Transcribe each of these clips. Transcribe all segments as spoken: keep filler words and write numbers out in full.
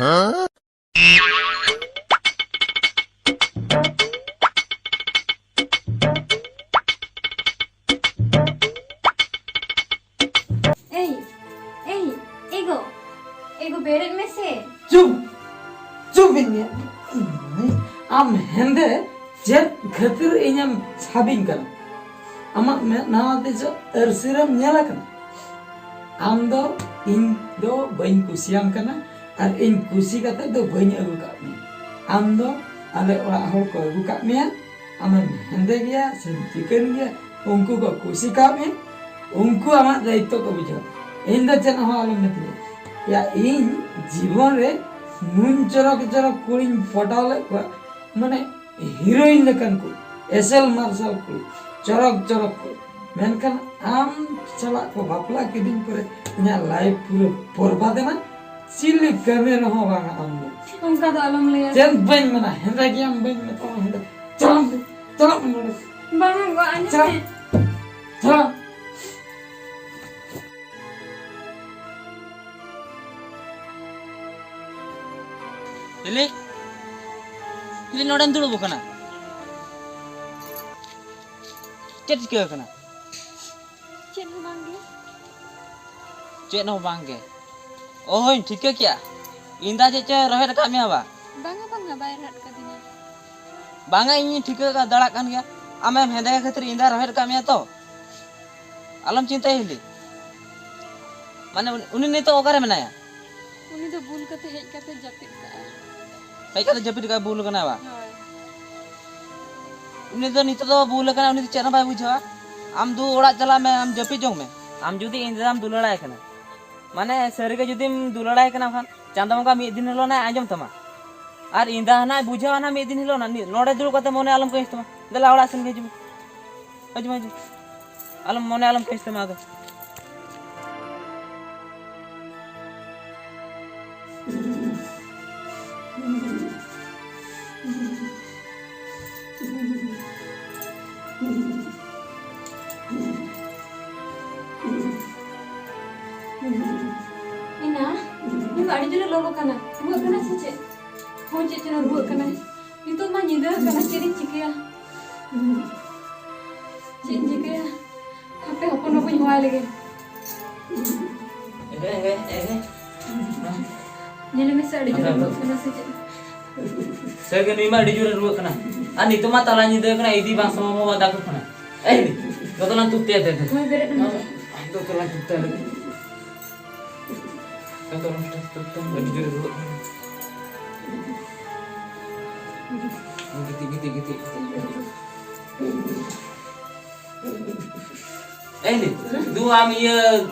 ᱮᱭ, ᱮᱭ, ᱮᱜᱳ, ᱮᱜᱳ, ᱵᱮᱨᱮᱫ ᱢᱮᱥᱮ᱾ ᱪᱩᱯ! ᱪᱩᱯ ᱤᱧ ᱢᱮ᱾ ᱟᱢ ᱦᱮᱸᱫᱮ ᱪᱮᱫ ᱠᱷᱟᱹᱛᱤᱨ ᱤᱧᱮᱢ ᱪᱷᱟᱵᱤᱧ ᱠᱟᱱᱟ? ᱟᱢᱟᱜ ᱢᱮᱫ ᱱᱟᱣᱟ ᱛᱮ ᱪᱮᱫ ᱟᱹᱨᱥᱤ ᱨᱮᱢ ᱧᱮᱞ ᱟᱠᱟᱱᱟ? ᱟᱢ ᱫᱚ ᱤᱧ ᱫᱚ ᱵᱟᱹᱧ ᱠᱩᱥᱤᱭᱟᱢ ᱠᱟᱱᱟ, ᱟᱨ ᱤᱧ ᱠᱩᱥᱤ ᱠᱟᱛᱮ ᱫᱚ ᱵᱟᱹᱧ ᱟᱹᱜᱩ ᱠᱟᱜ ᱢᱮᱭᱟ᱾ ᱟᱢ ᱫᱚ ᱟᱞᱮ ᱚᱲᱟᱜ ᱦᱚᱲ ᱠᱚ ᱟᱹᱜᱩ ᱠᱟᱜ ᱢᱮᱭᱟ, ᱟᱢᱮᱢ ᱦᱮᱸᱫᱮ ᱜᱮᱭᱟ ᱥᱮᱢ ᱪᱤᱠᱟᱹᱱ ᱜᱮᱭᱟ, ᱩᱱᱠᱩ ᱠᱚ ᱠᱩᱥᱤ ᱠᱟᱜ ᱢᱮᱭᱟ, ᱩᱱᱠᱩ ᱟᱢᱟᱜ ᱫᱟᱭᱤᱛᱛᱚ ᱠᱚ ᱵᱩᱡᱷᱟᱹᱣᱟ᱾ ᱤᱧ ᱫᱚ ᱪᱮᱫ ᱦᱚᱸ ᱟᱞᱚᱢ ᱢᱮᱛᱟᱹᱧᱟ᱾ ᱭᱟ, ᱤᱧ ᱡᱤᱵᱚᱱ ᱨᱮ ᱱᱩᱱ ᱪᱚᱨᱚᱠ ᱪᱚᱨᱚᱠ ᱠᱩᱲᱤᱧ ᱯᱚᱴᱟᱣ ᱞᱮᱫ ᱠᱚᱣᱟ, ᱢᱟᱱᱮ ᱦᱤᱨᱳᱭᱤᱱ ᱞᱮᱠᱟᱱ ᱠᱩᱲᱤ, ᱮᱥᱮᱞ ᱢᱟᱨᱥᱟᱞ ᱠᱩᱲᱤ, ᱪᱚᱨᱚᱠ ᱪᱚᱨᱚᱠ ᱠᱩᱲᱤ᱾ ᱢᱮᱱᱠᱷᱟᱱ ᱟᱢ ᱥᱟᱞᱟᱜ ᱠᱚ ᱵᱟᱯᱞᱟ ᱠᱤᱫᱤᱧ ᱯᱚᱨᱮ ᱤᱧᱟᱹᱜ ᱞᱟᱭᱤᱯᱷ ᱯᱩᱨᱟᱹ ᱵᱚᱨᱵᱟᱫ ᱮᱱᱟ᱾ ᱪᱤᱞᱤ ᱠᱟᱹᱢᱤ ᱨᱮᱦᱚᱸ ᱵᱟᱝᱟ ᱟᱢ ᱫᱚ᱾ ᱚᱱᱠᱟ ᱫᱚ ᱟᱞᱚᱢ ᱞᱟᱹᱭᱟ᱾ ᱪᱮᱫ ᱵᱟᱹᱧ ᱢᱮᱱᱟ, ᱦᱮᱸᱫᱮ ᱜᱮᱭᱟᱢ ᱵᱟᱹᱧ ᱢᱮᱛᱟᱢᱟ, ᱦᱮᱸᱫᱮ᱾ ᱪᱟᱞᱟᱜ ᱢᱮ, ᱪᱟᱞᱟᱜ ᱢᱮ ᱱᱚᱰᱮ᱾ ᱵᱟᱝᱟ ᱜᱚ, ᱟᱸᱡᱚᱢ ᱪᱟᱞᱟᱜ ᱢᱮ᱾ ᱢᱮ᱾ ᱪᱟᱞᱟᱜ᱾ ᱦᱤᱞᱤ, ᱦᱤᱞᱤ, ᱱᱚᱰᱮᱢ ᱫᱩᱲᱩᱵ ᱟᱠᱟᱱᱟ? ᱪᱮᱫ ᱪᱤᱠᱟᱹ ᱟᱠᱟᱱᱟ? ᱪᱮᱫ ᱦᱚᱸ ᱵᱟᱝ ᱜᱮ᱾ ᱪᱮᱫ ᱦᱚᱸ ᱵᱟᱝ ᱜᱮ? ᱚᱦᱚᱧ ᱴᱷᱤᱠᱟᱹ ᱠᱮᱜᱼᱟ᱾ ᱤᱧ ᱫᱟ ᱪᱮᱫ ᱪᱚᱭ ᱨᱚᱦᱮᱫ ᱟᱠᱟᱫ ᱢᱮᱭᱟ ᱵᱟ? ᱵᱟᱝᱟ, ᱵᱟᱝᱟ, ᱵᱟᱭ ᱨᱚᱦᱮᱫ ᱟᱠᱟᱫᱤᱧᱟ᱾ ᱵᱟᱝᱟ, ᱤᱧᱤᱧ ᱴᱷᱤᱠᱟᱹ ᱫᱟᱲᱮᱭᱟᱜ ᱠᱟᱱ ᱜᱮᱭᱟ᱾ ᱟᱢᱮᱢ ᱦᱮᱸᱫᱮ ᱜᱮ ᱠᱷᱟᱹᱛᱤᱨ ᱤᱧ ᱫᱟ ᱨᱚᱦᱮᱫ ᱟᱠᱟᱫ ᱢᱮᱭᱟ ᱛᱚ᱾ ᱟᱞᱚᱢ ᱪᱤᱱᱛᱟᱹᱭᱟ ᱦᱤᱞᱤ᱾ ᱢᱟᱱᱮ ᱩᱱᱤ, ᱩᱱᱤ ᱱᱤᱛᱚᱜ ᱚᱠᱟᱨᱮ ᱢᱮᱱᱟᱭᱟ? ᱩᱱᱤ ᱫᱚ ᱵᱩᱞ ᱠᱟᱛᱮ ᱦᱮᱡ ᱠᱟᱛᱮ ᱡᱟᱹᱯᱤᱫ ᱠᱟᱜᱼᱟᱭ᱾ ᱦᱮᱡ ᱠᱟᱛᱮ ᱡᱟᱹᱯᱤᱫ ᱠᱟᱜᱼᱟᱭ, ᱵᱩᱞ ᱠᱟᱱᱟᱭ ᱵᱟ? ᱦᱳᱭ᱾ ᱩᱱᱤ ᱫᱚ ᱱᱤᱛᱚᱜ ᱫᱚ ᱵᱩᱞ ᱠᱟᱱᱟᱭ, ᱩᱱᱤ ᱫᱚ ᱪᱮᱫ ᱦᱚᱸ ᱵᱟᱭ ᱵᱩᱡᱷᱟᱹᱣᱟ᱾ ᱟᱢ ᱫᱩ ᱚᱲᱟᱜ ᱪᱟᱞᱟᱜ ᱢᱮ, ᱟᱢ ᱡᱟᱹᱯᱤᱫ ᱡᱚᱝ ᱢᱮ᱾ ᱟᱢ ᱡᱩᱫᱤ ᱤᱧ ᱫᱟᱫᱟᱢ ᱫᱩᱞᱟᱹᱲᱟᱭ ᱠᱟᱱᱟ, ᱢᱟᱱᱮ ᱥᱟᱹᱨᱤᱜᱮ ᱡᱩᱫᱤᱢ ᱫᱩᱞᱟᱹᱲᱟᱭ ᱠᱟᱱᱟ ᱠᱷᱟᱱ, ᱪᱟᱸᱫᱚ ᱵᱚᱸᱜᱟ ᱢᱤᱫ ᱫᱤᱱ ᱦᱤᱞᱳᱜ ᱱᱟᱭ ᱟᱸᱡᱚᱢ ᱛᱟᱢᱟ᱾ ᱟᱨ ᱤᱧ ᱫᱟ ᱦᱟᱱᱟᱭ ᱵᱩᱡᱷᱟᱹᱣᱟ ᱱᱟ ᱢᱤᱫ ᱫᱤᱱ ᱦᱤᱞᱳᱜ ᱱᱟ, ᱱᱚᱰᱮ ᱫᱩᱲᱩᱵ ᱠᱟᱛᱮ ᱢᱚᱱᱮ ᱟᱞᱚᱢ ᱠᱟᱹᱦᱤᱥ ᱛᱟᱢᱟ᱾ ᱫᱮᱞᱟ ᱚᱲᱟᱜ ᱥᱮᱱ ᱜᱮ ᱦᱤᱡᱩᱜ ᱢᱮ᱾ ᱦᱤᱡᱩᱜ ᱢᱮ, ᱦᱤᱡᱩᱜ ᱢᱮ᱾ ᱟᱞᱚᱢ ᱢᱚᱱᱮ ᱟᱞᱚᱢ ᱠᱟᱹᱦᱤᱥ ᱛᱟᱢᱟ ᱟᱫᱚ᱾ ᱮᱱᱟ, ᱟᱹᱰᱤ ᱡᱳᱨᱮ ᱞᱚᱞᱚ ᱠᱟᱱᱟ᱾ ᱨᱩᱣᱟᱹᱜ ᱠᱟᱱᱟ ᱥᱮ ᱪᱮᱫ? ᱦᱳᱭ, ᱪᱮᱫ ᱪᱚᱝ ᱨᱩᱣᱟᱹᱜ ᱠᱟᱱᱟᱭ᱾ ᱱᱤᱛᱚᱜ ᱢᱟ ᱧᱤᱫᱟᱹ ᱠᱟᱱᱟ, ᱪᱮᱫ ᱤᱧ ᱪᱤᱠᱟᱹᱭᱟ? ᱪᱮᱫ ᱤᱧ ᱪᱤᱠᱟᱹᱭᱟ? ᱦᱟᱯᱮ, ᱦᱚᱯᱚᱱ ᱵᱟᱹᱵᱩᱧ ᱦᱚᱦᱚᱣᱟᱭ ᱞᱮᱜᱮ᱾ ᱮᱦᱮ, ᱮᱦᱮ, ᱮᱦᱮ᱾ ᱧᱮᱞᱮ ᱢᱮᱥᱮ, ᱟᱹᱰᱤ ᱡᱳᱨᱮ ᱟᱫᱚ ᱨᱩᱣᱟᱹᱜ ᱠᱟᱱᱟ ᱥᱮ ᱪᱮᱫ? ᱥᱟᱹᱨᱤ ᱜᱮ, ᱱᱩᱭ ᱢᱟ ᱟᱹᱰᱤ ᱡᱳᱨᱮ ᱨᱩᱣᱟᱹᱜ ᱠᱟᱱᱟ᱾ ᱟᱨ ᱱᱤᱛᱚᱜ ᱢᱟ ᱛᱟᱞᱟ ᱧᱤᱫᱟᱹ ᱠᱟᱱᱟ, ᱤᱫᱤ ᱵᱟᱝ ᱥᱚᱢᱵᱷᱚᱵᱚᱜᱼᱟ ᱫᱟᱠᱟ ᱠᱷᱚᱱᱟᱜ᱾ ᱮᱭ, ᱡᱚᱛᱚ ᱞᱟᱝ ᱛᱩᱫ ᱛᱮ, ᱫᱮ, ᱫᱮ᱾ ᱦᱳᱭ, ᱵᱮᱨᱮᱫ ᱮᱱᱟ᱾ ᱡᱚᱛᱚ ᱞᱟᱝ ᱛᱩᱫ ᱛᱮ ᱞᱟᱹᱜᱤᱫ᱾ ᱡᱚᱛᱚ ᱞᱟᱝ ᱛᱩᱫ ᱛᱮ, ᱟᱹᱰᱤ ᱡᱳᱨᱮ ᱨᱩᱣᱟᱹᱜ ᱠᱟᱱᱟ᱾ ᱜᱤᱛᱤᱡ, ᱜᱤᱛᱤᱡ, ᱜᱤᱛᱤᱡ, ᱜᱤᱛᱤᱡ᱾ ᱮᱭ ᱞᱤ, ᱫᱩ ᱟᱢ ᱤᱭᱟᱹ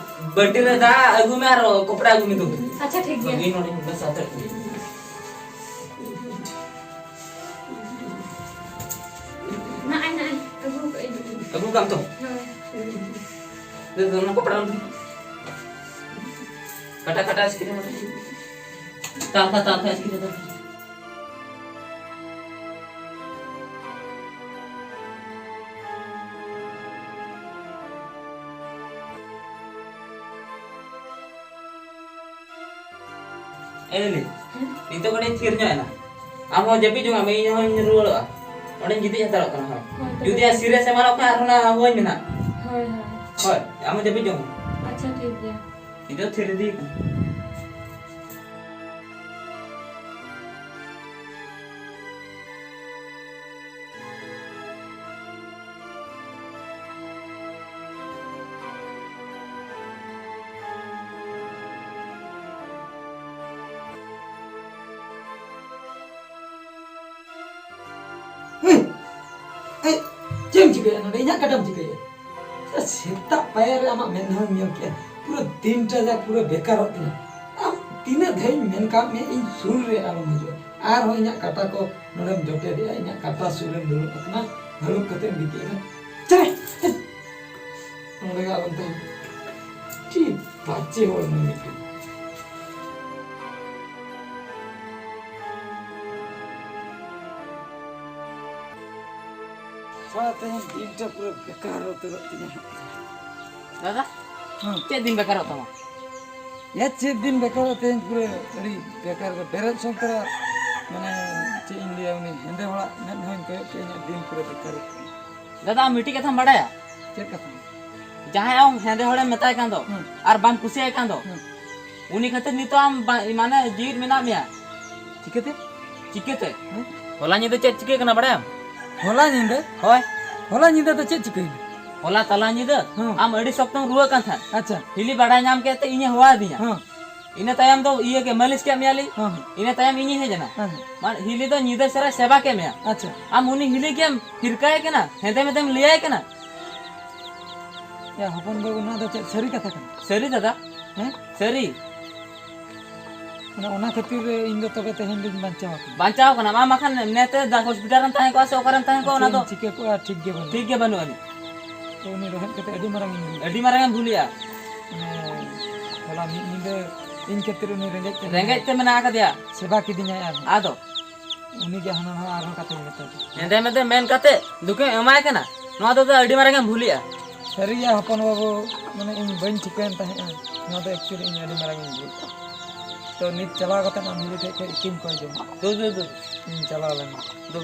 ᱵᱟᱹᱴᱤ ᱨᱮ ᱫᱟᱜ ᱟᱹᱜᱩ ᱢᱮ ᱟᱨ ᱠᱚᱯᱲᱟ ᱟᱹᱜᱩ ᱢᱮ ᱫᱩ᱾ ᱟᱪᱪᱷᱟ, ᱴᱷᱤᱠ ᱜᱮᱭᱟ᱾ ᱤᱧ ᱱᱚᱰᱮ ᱵᱮᱥ ᱟᱛᱮ᱾ ᱱᱚᱜᱼᱚᱭ, ᱱᱚᱜᱼᱚᱭ, ᱟᱹᱜᱩ ᱠᱟᱜ ᱟᱹᱧ᱾ ᱟᱹᱜᱩ ᱠᱟᱜ ᱟᱢ ᱛᱚ? ᱦᱳᱭ᱾ ᱫᱩ, ᱫᱩ, ᱚᱱᱟ ᱠᱚᱯᱲᱟ ᱟᱹᱜᱩ ᱢᱮ᱾ ᱠᱟᱴᱟ, ᱠᱟᱴᱟ ᱥᱠᱨᱤᱱ ᱨᱮ᱾ ᱛᱟᱞᱠᱷᱟ, ᱛᱟᱞᱠᱷᱟ ᱥᱠᱨᱤᱱ ᱨᱮ᱾ ᱮ ᱞᱤᱞᱤ, ᱦᱮᱸ? ᱱᱤᱛᱚᱜ ᱠᱟᱹᱴᱤᱡ ᱛᱷᱤᱨ ᱧᱚᱜ ᱮᱱᱟ᱾ ᱟᱢ ᱦᱚᱸ ᱡᱟᱹᱯᱤᱫ ᱡᱚᱝ ᱢᱮ, ᱤᱧ ᱦᱚᱸᱧ ᱨᱩᱣᱟᱹᱲᱚᱜᱼᱟ᱾ ᱚᱸᱰᱮᱧ ᱜᱤᱛᱤᱡ ᱦᱟᱛᱟᱲᱚᱜ ᱠᱟᱱᱟ, ᱦᱳᱭ᱾ ᱦᱳᱭ, ᱛᱚᱵᱮ᱾ ᱡᱩᱫᱤ ᱟᱨ serious ᱮᱢᱟᱱᱚᱜ ᱠᱷᱟᱱ, ᱟᱨᱦᱚᱸ ᱱᱟ ᱦᱚᱦᱚᱧ ᱢᱮ ᱱᱟᱜ᱾ ᱦᱳᱭ, ᱦᱳᱭ᱾ ᱦᱳᱭ, ᱟᱢ ᱦᱚᱸ ᱡᱟᱹᱯᱤᱫ ᱡᱚᱝ ᱢᱮ᱾ ᱟᱪᱪᱷᱟ, ᱴᱷᱤᱠ ᱜᱮᱭᱟ᱾ ᱱᱤᱛᱚᱜ ᱛᱷᱤᱨ ᱤᱫᱤ ᱠᱟᱱᱟ᱾ ᱦᱮᱸ, ᱮᱭ, ᱪᱮᱫ ᱮᱢ ᱪᱤᱠᱟᱹᱭᱟ ᱱᱚᱰᱮ? ᱤᱧᱟᱹᱜ ᱠᱟᱴᱟᱢ ᱪᱤᱠᱟᱹᱭᱟ? ᱥᱮᱛᱟᱜ ᱯᱟᱭᱟᱨ ᱨᱮ ᱟᱢᱟᱜ ᱢᱮᱫᱦᱟᱧ ᱧᱮᱞ ᱠᱮᱜᱼᱟ, ᱯᱩᱨᱟᱹ ᱫᱤᱱᱴᱟ ᱡᱟ ᱯᱩᱨᱟᱹ ᱵᱮᱠᱟᱨᱚᱜ ᱛᱤᱧᱟ᱾ ᱟᱢ ᱛᱤᱱᱟᱹᱜ ᱫᱷᱟᱣᱤᱧ ᱢᱮᱱ ᱠᱟᱜ ᱢᱮᱭᱟ, ᱤᱧ ᱥᱩᱨ ᱨᱮ ᱟᱞᱚᱢ ᱦᱤᱡᱩᱜᱼᱟ᱾ ᱟᱨᱦᱚᱸ ᱤᱧᱟᱹᱜ ᱠᱟᱴᱟ ᱠᱚ ᱱᱚᱰᱮᱢ ᱡᱚᱴᱮᱫᱮᱜᱼᱟ, ᱤᱧᱟᱹᱜ ᱠᱟᱴᱟ ᱥᱩᱨ ᱨᱮᱢ ᱫᱩᱲᱩᱵ ᱟᱠᱟᱱᱟ, ᱦᱟᱹᱲᱩᱵ ᱠᱟᱛᱮᱢ ᱜᱤᱛᱤᱡ ᱮᱱᱟ᱾ ᱪᱟᱞᱟᱜ ᱱᱚᱰᱮ ᱜᱮ ᱟᱞᱚᱢ ᱛᱟᱦᱮᱱᱟ᱾ ᱪᱮᱫ ᱵᱟᱪᱮ ᱦᱚᱲ ᱱᱩᱭ ᱢᱤᱫᱴᱮᱱ᱾ ᱥᱟᱞᱟ ᱛᱮᱦᱮᱧ ᱫᱤᱱᱴᱟ ᱯᱩᱨᱟᱹ ᱵᱮᱠᱟᱨ ᱩᱛᱟᱹᱨᱚᱜ ᱛᱤᱧᱟ ᱦᱟᱸᱜ᱾ ᱫᱟᱫᱟ, ᱦᱮᱸ᱾ ᱪᱮᱫ ᱫᱤᱱ ᱵᱮᱠᱟᱨᱚᱜ ᱛᱟᱢᱟ? ᱭᱟ, ᱪᱮᱫ ᱫᱤᱱ ᱵᱮᱠᱟᱨᱚᱜ ᱛᱮᱦᱮᱧ ᱯᱩᱨᱟᱹ ᱟᱹᱰᱤ ᱵᱮᱠᱟᱨ ᱜᱮ᱾ ᱵᱮᱨᱮᱫ ᱥᱚᱝ ᱛᱚᱨᱟ, ᱢᱟᱱᱮ, ᱪᱮᱫ ᱤᱧ ᱞᱟᱹᱭᱟ, ᱩᱱᱤ ᱦᱮᱸᱫᱮ ᱦᱚᱲᱟᱜ ᱢᱮᱫ ᱦᱚᱸᱧ ᱠᱚᱭᱚᱜ ᱠᱮᱫ, ᱤᱧᱟᱹᱜ ᱫᱤᱱ ᱯᱩᱨᱟᱹ ᱵᱮᱠᱟᱨ ᱩᱛᱟᱹᱨ ᱮᱱᱟ᱾ ᱫᱟᱫᱟ, ᱟᱢ ᱢᱤᱫᱴᱤᱡ ᱠᱟᱛᱷᱟᱢ ᱵᱟᱰᱟᱭᱟ? ᱪᱮᱫ ᱠᱟᱛᱷᱟ? ᱡᱟᱦᱟᱸᱭ ᱟᱢ ᱦᱮᱸᱫᱮ ᱦᱚᱲᱮᱢ ᱢᱮᱛᱟᱭ ᱠᱟᱱ ᱫᱚ ᱦᱩᱸ᱾ ᱟᱨ ᱵᱟᱢ ᱠᱩᱥᱤᱭᱟᱭ ᱠᱟᱱ ᱫᱚ, ᱦᱩᱸ᱾ ᱩᱱᱤ ᱠᱷᱟᱹᱛᱤᱨ ᱱᱤᱛᱚᱜ ᱟᱢ ᱵᱟ-, ᱢᱟᱱᱮ, ᱡᱤᱣᱤᱫ ᱢᱮᱱᱟᱜ ᱢᱮᱭᱟ᱾ ᱪᱤᱠᱟᱹᱛᱮ? ᱪᱤᱠᱟᱹᱛᱮ? ᱦᱩᱸ? ᱦᱚᱞᱟ ᱧᱤᱫᱟᱹ ᱪᱮᱫ ᱪᱤᱠᱟᱹ ᱠᱟᱱᱟ ᱵᱟᱲᱟᱭᱟᱢ? ᱦᱚᱞᱟ ᱧᱤᱫᱟᱹ? ᱦᱳᱭ᱾ ᱦᱚᱞᱟ ᱧᱤᱫᱟᱹ ᱫᱚ ᱪᱮᱫ ᱪᱤᱠᱟᱹᱭᱮᱱᱟ? ᱦᱚᱞᱟ ᱛᱟᱞᱟ ᱧᱤᱫᱟᱹ ᱦᱩᱸ᱾ ᱟᱢ ᱟᱹᱰᱤ ᱥᱚᱠᱛᱚᱢ ᱨᱩᱣᱟᱹᱜ ᱠᱟᱱ ᱛᱟᱦᱮᱸᱫ᱾ ᱟᱪᱪᱷᱟ᱾ ᱦᱤᱞᱤ ᱵᱟᱰᱟᱭ ᱧᱟᱢ ᱠᱮᱫ ᱛᱮ ᱤᱧᱮ ᱦᱚᱦᱚ ᱟᱹᱫᱤᱧᱟ᱾ ᱦᱩᱸ᱾ ᱤᱱᱟᱹ ᱛᱟᱭᱚᱢ ᱫᱚ ᱤᱭᱟᱹ ᱜᱮ ᱢᱟᱹᱞᱤᱥ ᱠᱮᱫ ᱢᱮᱭᱟ ᱞᱤᱧ᱾ ᱦᱩᱸ, ᱦᱩᱸ᱾ ᱤᱱᱟᱹ ᱛᱟᱭᱚᱢ ᱤᱧᱤᱧ ᱦᱮᱡ ᱮᱱᱟ᱾ ᱦᱩᱸ, ᱦᱩᱸ᱾ ᱢᱟᱱᱮ ᱦᱤᱞᱤ ᱫᱚ ᱧᱤᱫᱟᱹ ᱥᱟᱨᱟ ᱥᱮᱵᱟ ᱠᱮᱫ ᱢᱮᱭᱟ᱾ ᱟᱪᱪᱷᱟ᱾ ᱟᱢ ᱩᱱᱤ ᱦᱤᱞᱤ ᱜᱮᱢ ᱦᱤᱨᱠᱟᱹᱭᱮ ᱠᱟᱱᱟ, ᱦᱮᱸᱫᱮ ᱢᱮᱫᱮᱢ ᱞᱟᱹᱭᱟᱭ ᱠᱟᱱᱟ᱾ ᱭᱟ ᱦᱚᱯᱚᱱ ᱵᱟᱹᱵᱩ, ᱱᱚᱣᱟ ᱫᱚ ᱪᱮᱫ ᱥᱟᱹᱨᱤ ᱠᱟᱛᱷᱟ ᱠᱟᱱᱟ? ᱥᱟᱹᱨᱤ ᱫᱟᱫᱟ᱾ ᱦᱮᱸ? ᱥᱟᱹᱨᱤ᱾ ᱢᱟᱱᱮ ᱚᱱᱟ ᱠᱷᱟᱹᱛᱤᱨ ᱤᱧ ᱫᱚ ᱛᱚᱵᱮ ᱛᱮᱦᱮᱧ ᱫᱚᱧ ᱵᱟᱧᱪᱟᱣ ᱟᱠᱟᱱᱟ᱾ ᱵᱟᱧᱪᱟᱣ ᱟᱠᱟᱱᱟ᱾ ᱟᱢ ᱵᱟᱠᱷᱟᱱ ᱱᱮᱛᱮ ᱫᱟ ᱦᱚᱥᱯᱤᱴᱟᱞ ᱨᱮᱢ ᱛᱟᱦᱮᱸ ᱠᱚᱜᱼᱟ ᱥᱮ ᱚᱠᱟᱨᱮᱢ ᱛᱟᱦᱮᱸ ᱠᱚᱜᱼᱟ, ᱚᱱᱟ ᱪᱮᱫ ᱫᱚ ᱮᱢ ᱪᱤᱠᱟᱹ ᱠᱚᱜᱼᱟ, ᱴᱷᱤᱠ ᱜᱮ ᱵᱟᱹᱱᱩᱜᱼᱟ᱾ ᱴᱷᱤᱠ ᱜᱮ ᱵᱟᱹᱱᱩᱜ ᱟᱹᱱᱤᱡ᱾ ᱛᱚ ᱩᱱᱤ ᱨᱚᱦᱮᱫ ᱠᱟᱛᱮ ᱟᱹᱰᱤ ᱢᱟᱨᱟᱝ ᱤᱧ ᱵᱷᱩᱞ᱾ ᱟᱹᱰᱤ ᱢᱟᱨᱟᱝ ᱮᱢ ᱵᱷᱩᱞᱮᱜᱼᱟ᱾ ᱢᱟᱱᱮ ᱦᱚᱞᱟ ᱢᱤᱫ ᱧᱤᱫᱟᱹ ᱤᱧ ᱠᱷᱟᱹᱛᱤᱨ ᱩᱱᱤ ᱨᱮᱸᱜᱮᱡ ᱛᱮ ᱨᱮᱸᱜᱮᱡ ᱛᱮ ᱢᱮᱱᱟᱜ ᱟᱠᱟᱫᱮᱭᱟ᱾ ᱥᱮᱵᱟ ᱠᱤᱫᱤᱧᱟᱭ ᱟᱨ ᱟᱫᱚ? ᱩᱱᱤ ᱜᱮ ᱦᱟᱱᱟ ᱱᱚᱣᱟ ᱟᱨᱦᱚᱸ ᱠᱟᱛᱷᱟᱧ ᱢᱮᱛᱟ ᱫᱮᱭᱟ᱾ ᱦᱮᱸᱫᱮ ᱢᱮᱫᱮ ᱢᱮᱱ ᱠᱟᱛᱮ ᱫᱩᱠᱮᱢ ᱮᱢᱟᱭ ᱠᱟᱱᱟ, ᱱᱚᱣᱟ ᱫᱚ ᱟᱹᱰᱤ ᱢᱟᱨᱟᱝ ᱮᱢ ᱵᱷᱩᱞᱮᱜᱼᱟ᱾ ᱥᱟᱹᱨᱤᱜᱮ ᱦᱚᱯᱚᱱ ᱵᱟᱹᱵᱩ, ᱢᱟᱱᱮ ᱤᱧ ᱵᱟᱹᱧ ᱴᱷᱤᱠᱟᱹᱭᱮᱱ ᱛᱟᱦᱮᱸᱜᱼᱟ, ᱱᱚᱣᱟ ᱫᱚ actually ᱤᱧ ᱟᱹᱰᱤ ᱢᱟᱨᱟᱝ ᱤᱧ ᱵᱷᱩᱞ ᱠᱟᱜᱼᱟ᱾ ᱛᱚ ᱱᱤᱛ ᱪᱟᱞᱟᱣ ᱠᱟᱛᱮ ᱟᱢ ᱦᱤᱞᱤ ᱴᱷᱮᱡ ᱠᱷᱚᱡ ᱤᱠᱟᱹᱧ ᱠᱚᱭ ᱡᱚᱝᱟ᱾ ᱫᱩ, ᱫᱩ, ᱫᱩ᱾ ᱤᱧ ᱪᱟᱞᱟᱣ ᱞᱮᱱ ᱜᱮ᱾ ᱫᱩ᱾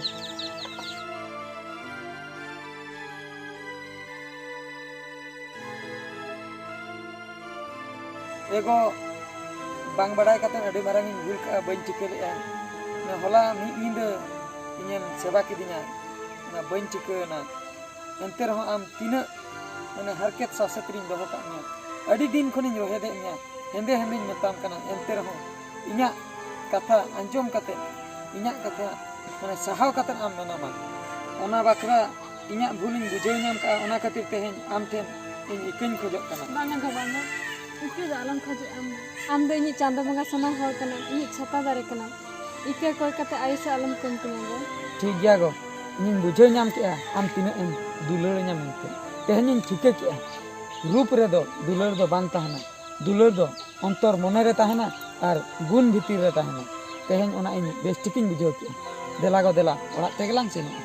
ᱮᱜᱳ, ᱵᱟᱝ ᱵᱟᱲᱟᱭ ᱠᱟᱛᱮ ᱟᱹᱰᱤ ᱢᱟᱨᱟᱝ ᱤᱧ ᱵᱷᱩᱞ ᱠᱟᱜᱼᱟ, ᱵᱟᱹᱧ ᱴᱷᱤᱠᱟᱹ ᱞᱮᱜᱼᱟ᱾ ᱚᱱᱟ ᱦᱚᱞᱟ ᱢᱤᱫ ᱧᱤᱫᱟᱹ ᱤᱧᱮᱢ ᱥᱮᱵᱟ ᱠᱤᱫᱤᱧᱟ, ᱚᱱᱟ ᱵᱟᱹᱧ ᱴᱷᱤᱠᱟᱹ ᱮᱱᱟ᱾ ᱮᱱᱛᱮ ᱨᱮᱦᱚᱸ ᱟᱢ ᱛᱤᱱᱟᱹᱜ ᱢᱟᱱᱮ ᱦᱟᱨᱠᱮᱛ ᱥᱟᱥᱮᱛ ᱨᱤᱧ ᱫᱚᱦᱚ ᱠᱟᱜ ᱢᱮᱭᱟ, ᱟᱹᱰᱤ ᱫᱤᱱ ᱠᱷᱚᱱᱤᱧ ᱨᱚᱦᱮᱫᱮᱫ ᱢᱮᱭᱟ, ᱦᱮᱸᱫᱮ ᱦᱮᱸᱫᱮᱧ ᱢᱮᱛᱟᱢ ᱠᱟᱱᱟ, ᱮᱱᱛᱮ ᱨᱮᱦᱚᱸ ᱤᱧᱟᱹᱜ ᱠᱟᱛᱷᱟ ᱟᱸᱡᱚᱢ ᱠᱟᱛᱮ, ᱤᱧᱟᱹᱜ ᱠᱟᱛᱷᱟ ᱢᱟᱱᱮ ᱥᱟᱦᱟᱣ ᱠᱟᱛᱮ ᱟᱢ ᱢᱮᱱᱟᱢᱟ, ᱚᱱᱟ ᱵᱟᱠᱷᱨᱟ ᱤᱧᱟᱹᱜ ᱵᱷᱩᱞᱤᱧ ᱵᱩᱡᱷᱟᱹᱣ ᱧᱟᱢ ᱠᱟᱜᱼᱟ, ᱚᱱᱟ ᱠᱷᱟᱹᱛᱤᱨ ᱛᱮᱦᱮᱧ ᱟᱢ ᱴᱷᱮᱱ ᱤᱧ ᱤᱠᱟᱹᱧ ᱠᱷᱚᱡᱚᱜ ᱠᱟᱱᱟ᱾ ᱵᱟᱝᱟ ᱜᱚ, ᱵᱟᱝᱟ, ᱤᱠᱟᱹ ᱫᱚ ᱟᱞᱚᱢ ᱠᱷᱚᱡᱚᱜᱼᱟ ᱟᱢ ᱫᱚ᱾ ᱟᱢ ᱫᱚ ᱤᱧᱤᱡ ᱪᱟᱸᱫᱚ ᱵᱚᱸᱜᱟ ᱥᱚᱢᱟᱱ ᱦᱚᱲ ᱠᱟᱱᱟᱢ, ᱤᱧᱤᱡ ᱪᱷᱟᱛᱟ ᱫᱟᱨᱮ ᱠᱟᱱᱟᱢ᱾ ᱤᱠᱟᱹ ᱠᱚᱭ ᱠᱟᱛᱮ ᱟᱭᱩᱥ ᱟᱞᱚᱢ ᱠᱚᱢ ᱛᱤᱧᱟ ᱜᱚ᱾ ᱴᱷᱤᱠ ᱜᱮᱭᱟ ᱜᱚ, ᱤᱧᱤᱧ ᱵᱩᱡᱷᱟᱹᱣ ᱧᱟᱢ ᱠᱮᱜᱼᱟ ᱟᱢ ᱛᱤᱱᱟᱹᱜ ᱮᱢ ᱫᱩᱞᱟᱹᱲ ᱟᱹᱧᱟ ᱢᱮᱱᱛᱮ᱾ ᱛᱮᱦᱮᱧᱤᱧ ᱴᱷᱤᱠᱟᱹ ᱠᱮᱜᱼᱟ, ᱨᱩᱯ ᱨᱮᱫᱚ ᱫᱩᱞᱟᱹᱲ ᱫᱚ ᱵᱟᱝ ᱛᱟᱦᱮᱱᱟ, ᱫᱩᱞᱟᱹᱲ ᱫᱚ ᱚᱱᱛᱚᱨ ᱢᱚᱱᱮ ᱨᱮ ᱛᱟᱦᱮᱱᱟ ᱟᱨ ᱜᱩᱱ ᱵᱷᱤᱛᱤᱨ ᱨᱮ ᱛᱟᱦᱮᱱᱟ᱾ ᱛᱮᱦᱮᱧ ᱚᱱᱟ ᱤᱧ ᱵᱮᱥ ᱴᱷᱤᱠᱤᱧ ᱵᱩᱡᱷᱟᱹᱣ ᱠᱮᱜᱼᱟ᱾ ᱫᱮᱞᱟ ᱜᱚ ᱫᱮᱞᱟ, ᱚᱲᱟᱜ ᱛᱮᱜᱮ ᱞᱟᱝ ᱥᱮᱱᱚᱜᱼᱟ᱾